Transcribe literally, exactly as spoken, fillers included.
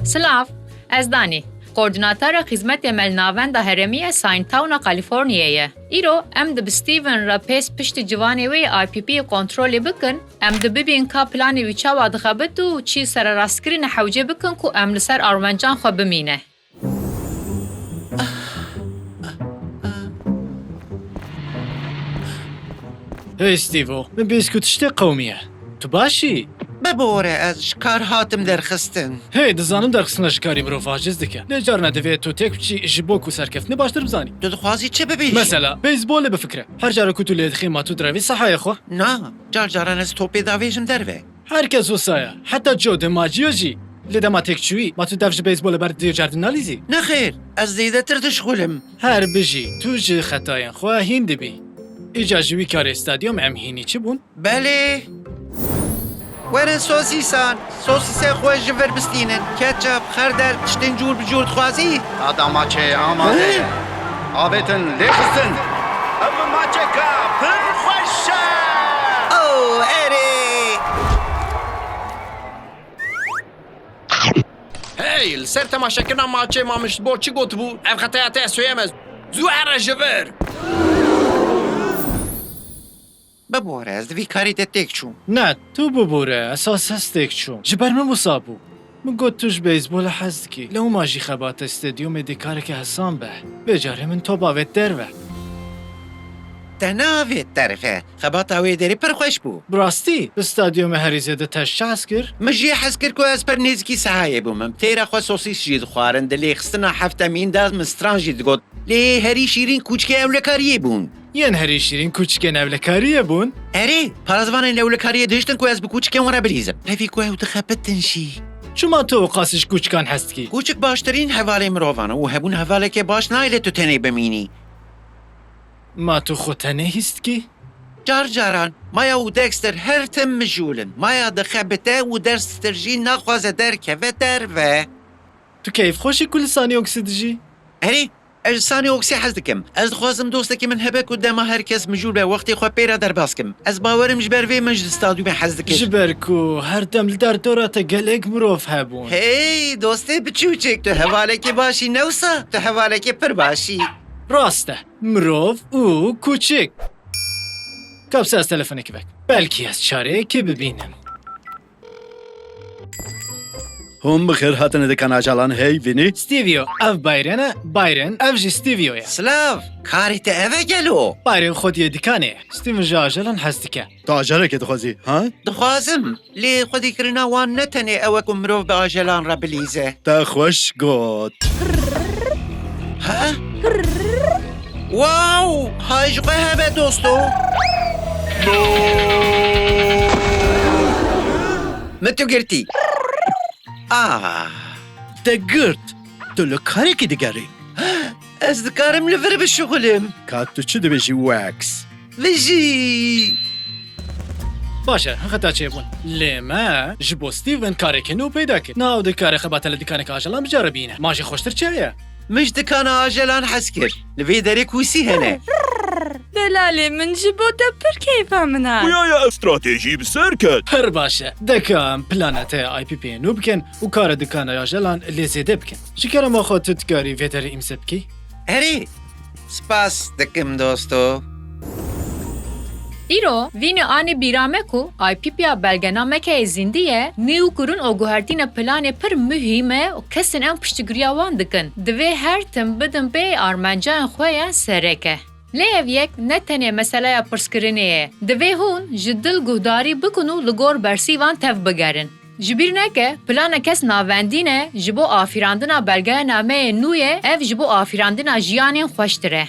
Silav, ez Danî, koordînatora Xizmetê Melnavenda Herêmî ya Saintowna Kalîforniyê ye. Îro em dê bi Steven re pês piştî ciwanê wê yê I P P yê kontrolê bikin, em dê bibîn ka planê wî çawa dixebit û çi sererastkirinê hewce bikin ku em li ser armancan xwe bimîne. Hey Stevo, min bihîst ku tiştê qewimiye. Tu baş î? Bibore, ez ji kar hatim derxistin. Hey, dizanim derxistina ji karî mirov aciz dike. Lê carna divê tu têk biçî ji bo ku serkeftinê baştir bizanî. Tu dixwazî çi bibêjî? Mesela, beyzbolê bifikire. Her cara ku tu lê dixî ma tu direvî sehayê xwe? Na, car caran ez topê davêjim derve. Her kes wisa ye. Heta Joe DiMaggio jî. Lê dema têk çûyî, ma tu dev ji beyzbolê ber dê cardin nalîzî? Nexêr, ez zêdetir dişxulim. Her bijî, tu ji xetayên xwe hîn dibî. Îca ji wî karê stadyum em hînî çi bûn? Belê. Werin sosîsan, sosîsê xwe ji vir bistînin. Ketçap, xerdel, tiştên cûr bi cûr dixwazî? Ada maçê amade ye. Avêtin lê xistin. Ev maçeka pir xweş e. Oh, erê! Hey, li ser temaşekirina maçê ma min ji bo çi gotibû? Ev xetaya te ez soyem ez. Zû here ji vir. Bibore, ez di vî karî de têk çûm. Ne, tu bibore, esas ez têk çûm. Ji ber min wisa bû. Min got tu ji beyzbolê hez dikî. Lewma jî xebata stadyumê dê kareke hesan be. Vê carê min top avêt derve. Te neavêt derve. Xebata wê derê pir xweş bû. Bi rastî, li stadyumê herî zêde te ji çi hez kir? Min jê hez kir ku ez pir nêzikî sehayê bûm. Em têra xwe sosîs jî dixwarin. Di lêxistina heftemîn de min stran jî digot. Lê herî şîrîn kûçikê ewlekariyê bûn. Yên herî şîrîn kûçikên ewlekariyê bûn? Erê, parêzvanên ewlekariyê dihiştin ku ez bi kûçikên wan re bilîzim. Pevî ku ew dixebitin jî. Çima tu qasî ji kûçikan hez dikî? Kûçik baştirîn hevalê mirovan e û hebûn hevalekê baş nayê lê tu tenê bimînî. Ma tu xwe tenê hîs dikî? Car caran, Maya û Dexter her tim mijûl in. Maya dixebite û Dexter jî naxwaze derkeve derve. Tu keyfxweş î ku li Sanî Oksî dijî? Erê, ez ji Sanî Oksî hez dikim. Ez dixwazim dostekî min hebe ku dema her kes mijûl be wextê xwe pê re derbas kim. Ez bawerim ji ber vê min ji stadyumê hez dikir. Ji ber ku her dem li derdora te gelek mirov hebûn. Hey, dostê biçûçik, tu hevalekî baş î ne wisa? Tu hevalekî pir baş î. Rast e, mirov û kûçik. Ka bise ez telefonekî vek. Belkî ez çareyekê bibînim. Hûn bi xêr hatine dikana Ajalan, hey Vînî. Stevio, ev Bayren e, Bayren, ev jî Stevio ye. Silav, karê te ev e gelo? Bayren xwediyê dikanê ye. Steven ji Ajalan hez dike. Tu ajelekê dixwazî, ha? Dixwazim, lê xwedîkirina wan ne tenê ew e ku mirov bi ajelan re bilîze. Te xweş got. Ha? Wow! Hay ji xwe hebe dosto. Min tu girtî. Ah. Te girt. Tu li karekî digerî. Ez dikarim li vir bişuxulim. Ka tu çi dibêjî Wax? Vijî! Baş e, xeta çêbûn. Lê me ji bo Steven karekî nû peyda kir. Niha ew dikare xebata li dikaneke ajelan biceribîne. Ma jî xweştir çi heye? Min ji dikana ajelan hez kir. Li vê derê kûsî hene. Delalê min, ji bo te pir keyfa min hat. Xuya ya ev stratejî bi ser ket. Pir baş e. Deka em plana te ya I P P yê nû bikin û kara dikana ajelan lê zêde bikin. Ji kerema xwe tu dikarî vê derê îmze bikî? Erê, spas dikim dosto. Îro, Vînî anî bîra me ku I P P ya belgenameke yê zîndî ye, nî û kurin û guhertîne planê pir muhîm e û kesên em piştgiriya wan dikin. Divê her tim bidin pê armancayên xwe yên sereke. Lê ev yek ne tenê meseleya pirskirinê ye. Divê hûn ji dil guhdarî bikin û li gor bersîvan tevbigerin. Ji bîr neke, plana kes navendîn e, ji bo afirandina belgeya nameyê nû ye, ev ji bo afirandina jiyanên xweştir e.